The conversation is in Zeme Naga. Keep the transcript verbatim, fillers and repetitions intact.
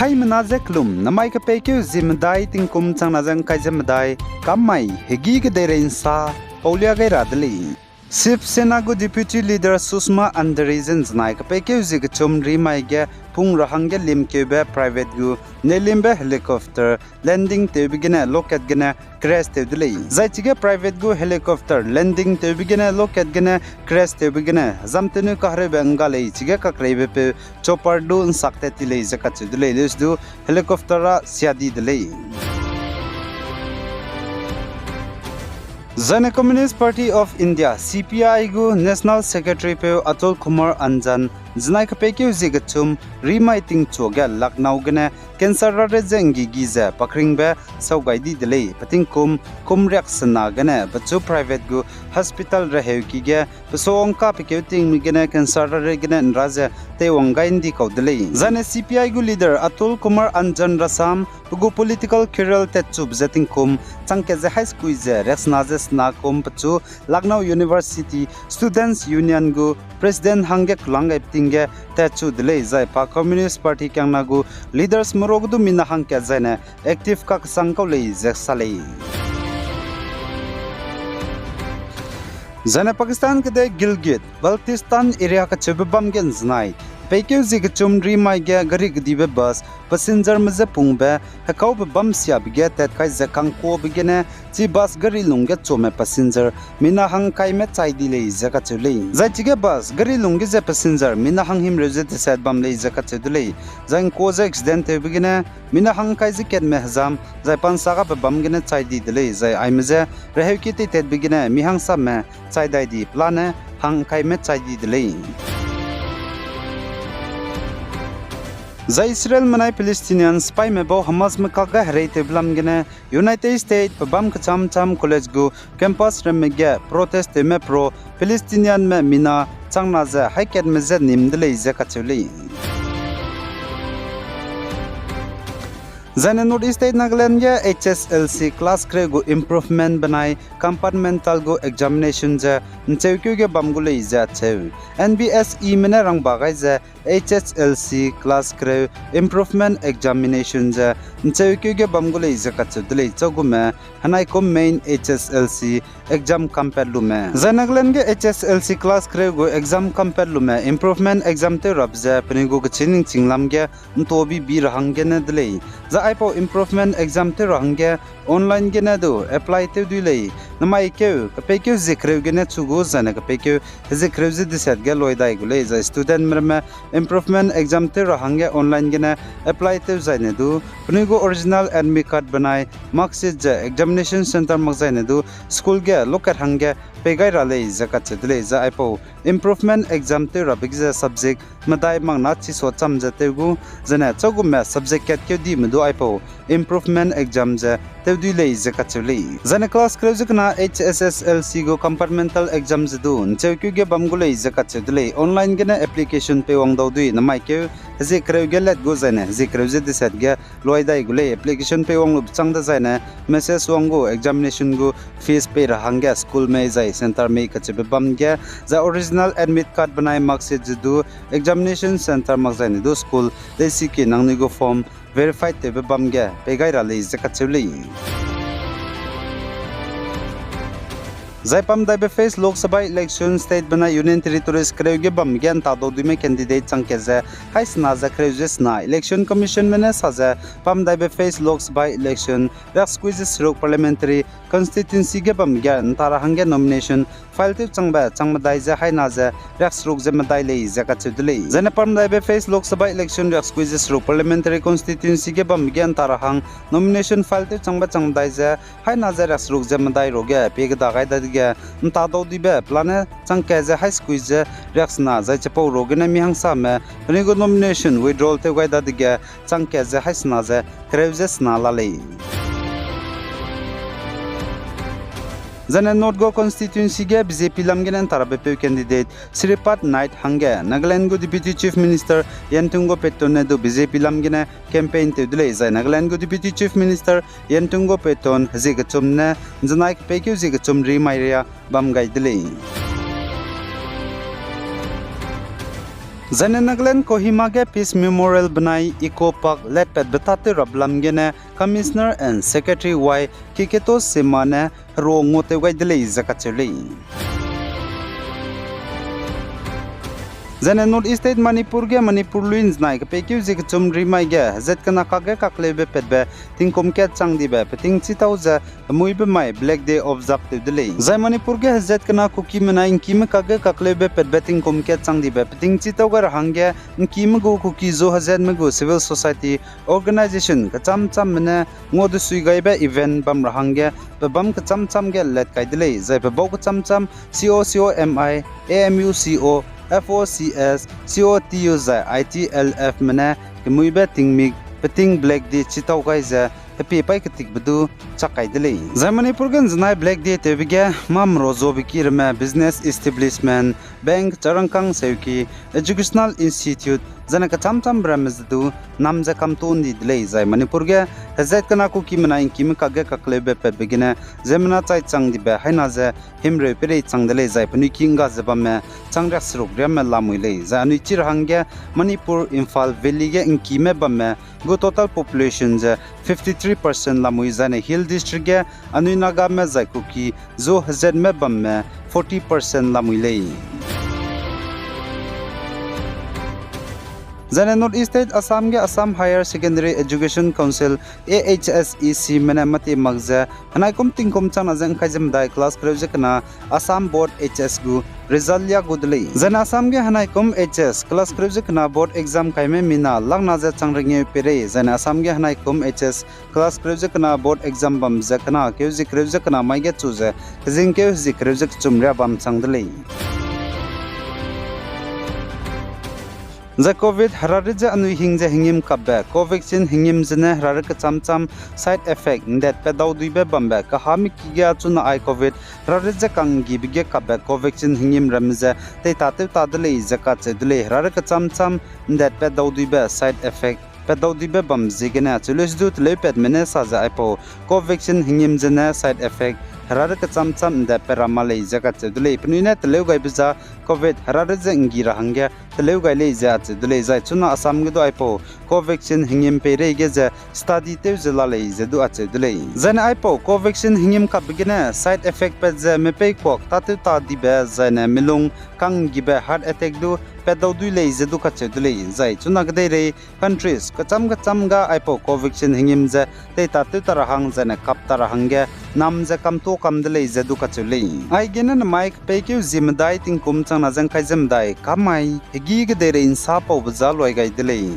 Haimena ze kelum, namai kepeikeu zie medai tingkum changna ze ngkai ze medai, kam mai, hegî kedeirei nsa, paulia gai ra de lei. Shiv Sena gu Deputy Leader Sushma Andari ze nzenai kepeikeu zie kechum rimai ge pung ra hangge limkeube private gu nelimbe helicopter landing tewbe gene loket gene crash tew de lei. Zai chige private gu helicopter landing tewbe gene loket gene crash tewbe gene zamtenu kahereube ngga lei chige kakreibepeu chopper du nsak tat ti lei ze kacheu de lei, leus du helicopter ra sia di de lei. Zaine Communist Party of India, C P I gu National Secretary peu Atul Kumar Anjan, zenai kepeikeu zie kechum rimai tingchu ge Lucknow gene cancer raret ze nggigi ze pakringbe sau gai di de lei. Petingkum kum riak sena gene pechu private gu hospital reheuki ge pesuang kapekeu tingmi gene cancer raret gene nra ze teiwang gai ndi kau de lei. Zaine C P I gu leader Atul Kumar Anjan rasam pe gu political career tatchube ze tingkum changkat ze hai sekui ze riaksena ze sena kum pechu Lucknow University Students Union gu president hangge kelang gai peting ge tatchu de lei, zai pa Communist Party kiangna gu leaders merua ge du mina hangkat zaine active kakesang kau lei ze sa lei. Zaine Pakistan kede Gilgit Baltistan area kacheube bam ge nzenai peikeu zie kechum rimai ge gari kedibe bus passengerme je pungbe hekaube bam siabe ge tat kai ze kangkuabe gene chi bus gari lungge chuame passenger mina hangkaime chai di lei ze kacheu lei. Zai chige bus gari lungge ze passenger mina hanghimreu ze deset bam lei ze kacheu de lei. Zai ngkua ze accident tewbe gene mina hangkai ze katme hezam zai pa nsa gabe bam gene chai di de lei, zai aime je reheuki teitatbe gene mi hangsame chai dai di pelane hangkaime chai di de lei. Zai Israel menai Palestinian sipaime bau Hamasme kakge hereitewbe lam gene United States pe bam kecham cham college gu campus ramme ge protest tewme pro-Palestinianme mina changna ze haikatme je nim de lei ze kacheu lei. Zaine North East State Nagaland ge H S L C class kereu gu improvement benai compartmental gu examination ze ncheukeu ge bam gu lei ze acheu. N B S Eme ne rangba gai ze H S L C class kereu improvement examination ze ncheukeu ge bam gu lei ze kacheu de lei, chagume henaikum main H S L C exam kampat lume. Zai Nagaland ge H S L C class kereu gu exam kampat lume improvement exam tew rabe ze penui gu kechî ningching lam ge ntuabibi ra hanggene de lei. Zai aipau improvement exam tew ra hangge online gene du apply tew dui lei. Namai keu, kepeikeu zie kereu gene chu gu zaine kepeikeu hezie kereu ze deset ge loi dai gu lei. Zai studentme ramme improvement exam tew ra hangge online gene apply tew zaine du penui gu original admit card benai marksheet ze examination centre makzaine du school ge loket hangge pei gai ra lei ze kacheu de lei. Zai aipau improvement exam tew rabe ge ze subject medai makna chisua cham ze tew gu, zaine chagume subject kat keu dime du aipau improvement exam ze tew dui lei ze kacheu lei. Zaine class kereu ze kena H S S L C gu compartmental exam ze du ncheukeu ge bam gu lei ze kacheu de lei. Online gene application peiwang dau dui namai keu hezie kereu ge let gu zaine hezie kereu ze deset ge loi dai gu lei. Application peiwang lube chang dezaine message wang gu examination gu fees pei ra hangge school mei zai centre mei kacheube bam ge, zai original admit card benai marksheet ze du examination centre makzaine du school leisiki nangnui gu form verified tewbe bam ge pei gai ra lei ze kacheu lei. Zai pamdaibe phase Lok Sabha election state benai Union Territories kereu ge bam ge nta dau duime candidate changkat ze haisena ze kereu ze sena Election Commissionme ne sa ze pamdaibe phase Lok Sabha election riaksekui ze seruk parliamentary constituency ge bam ge nta ra hangge nomination file tew changbe chang medai ze haina ze riakseruk ze medai lei ze kacheu de lei. Zaine pamdaibe phase Lok Sabha election riaksekui ze seruk parliamentary constituency ge bam ge nta ra hang nomination file tew changbe chang medai ze haina ze riakseruk ze medai ruage pie keda gai dadege nta dau duibe pelane changkat ze haisekui ze riaksena zai chipau ruagene mi hangsame penui gu nomination withdrawal tew gai dadege changkat ze haisena ze kereu ze sena la lei. Zaine North Go constituency ge B J P lam gene nta rabe peu candidate Shripad Naik hangge Nagaland gu Deputy Chief Minister Yantunggo Patton ne du B J P lam gene campaign tew de lei. Zai Nagaland gu Deputy Chief Minister Yantunggo Patton hezie kechum ne nzenai kepeikeu zie kechum rimai ria bam gai de lei. Zaine Nagaland Kohima ge Peace Memorial benai Eco Park letpatbe tâtew rabe lam gene Commissioner and Secretary Y Kiketo Sema ne herua nguatew gai de lei ze kacheu lei. Zaine North East State Manipur ge Manipur lui ’nzenai kepeikeu zie kechum rimai ge hezat kena kakge kakleube patbe tingkum kat chang dibe peting chitau ze kemuibe mai Black Day observe tew de lei. Zai Manipur ge hezat kena Kukime nai ’ngkime kakge kakleube patbe tingkum kat chang dibe peting chitau gai ra hangge ’ngkime gu Kuki zu hezatme gu civil society organization kechâm chamme ne nguadesui gaibe event bam ra hangge pebâm kechâm châm ge let kai de lei, zai pebau kechâm châm C O C O M I, A M U C O, F O C S, C O T U zai I T L F me ne kemuibe tingmik peting Black Day chitau gai ze hepie paî ketikbe du chak kai de lei. Zai Manipur ge ’nzenai Black Day tewbe ge mâ merua zuabe ki ramme business establishment, bank, charangkâng seuki, educational institute, zaine kechâm châmbe ramme ze du nam ze kamtuâ ’ndi de lei, zai Manipur ge hezat kena Kukime nai ’ngkime kakge kakleube patbe gene ziemmena chai chang dibe haina ze himreu peirei chang de lei, zai penui ki ’ngga ze bamme chang riak seruk riamme lamui lei, zai anui chi ra hangge Manipur, Imphal Valley ge ’ngkime bamme gu total population ze fifty three percent lamui, zaine Hill District ge anui Nagame zai Kuki zu hezatme bamme forty percent lamui lei. Zaine North East State Assam ge Assam Higher Secondary Education Council, A H S E C me ne mati mak ze henaikum tingkum changna ze ’ngkai ze medai class kereu ze kena Assam Board H S gu result lia gu de lei. Zaine Assam ge henaikum H S class kereu ze kena board exam kaime mina lakna ze chang rengeu peirei, zaine Assam ge henaikum H S class kereu ze kena board exam bam ze kena keu zie kereu ze kena mai ge chu ze hezingkeu hezie kereu ze kechum riâ bam chang de lei. Zai Covid herarit ze anui hing ze hengîm kapbe, Covaxin hengîm zene herarit kechâm châm side effect ’ndatpat dau duibe bambe kahâ miki ge chuna ai Covid herarit ze kanggibe ge kapbe Covaxin hengîm ramme ze teitatew ta de lei ze kacheu de lei. Herarit kechâm châm ’ndatpat dau duibe side effect pat dau duibe bam ziegene acheu lei sedu teleupat mene sa ze aipau Covaxin hengîm zene side effect herarit kechâm châm ’ndatpat ra ma lei ze kacheu de lei. Penui ne teleu gaibe za Covid herarit ze ’nggi ra hangge teleu gai lei ze acheu de lei. Zai chuna Assam ge du aipau Covaxin hengîm peireige ze study tew ze la lei ze du acheu de lei. Zaine aipau Covaxin hengîm kapbe gene side effect pat ze mepeikuak tâtew ta dibe zaine milung kanggibe heart attack du pat dau dui lei ze du kacheu de lei. Zai chuna kedeirei countries kechâm kechâm ga aipau Covaxin hengîm ze teitatew ta ra hang zaine kap ta ra hangge nam ze kamtuâ kam de lei ze du kacheu lei. Aigene nemai kepeikeu zie medai tingkum changna ze ’ngkai ze medai kamai hegî kedeirei ’nsa paube za luai gai de lei.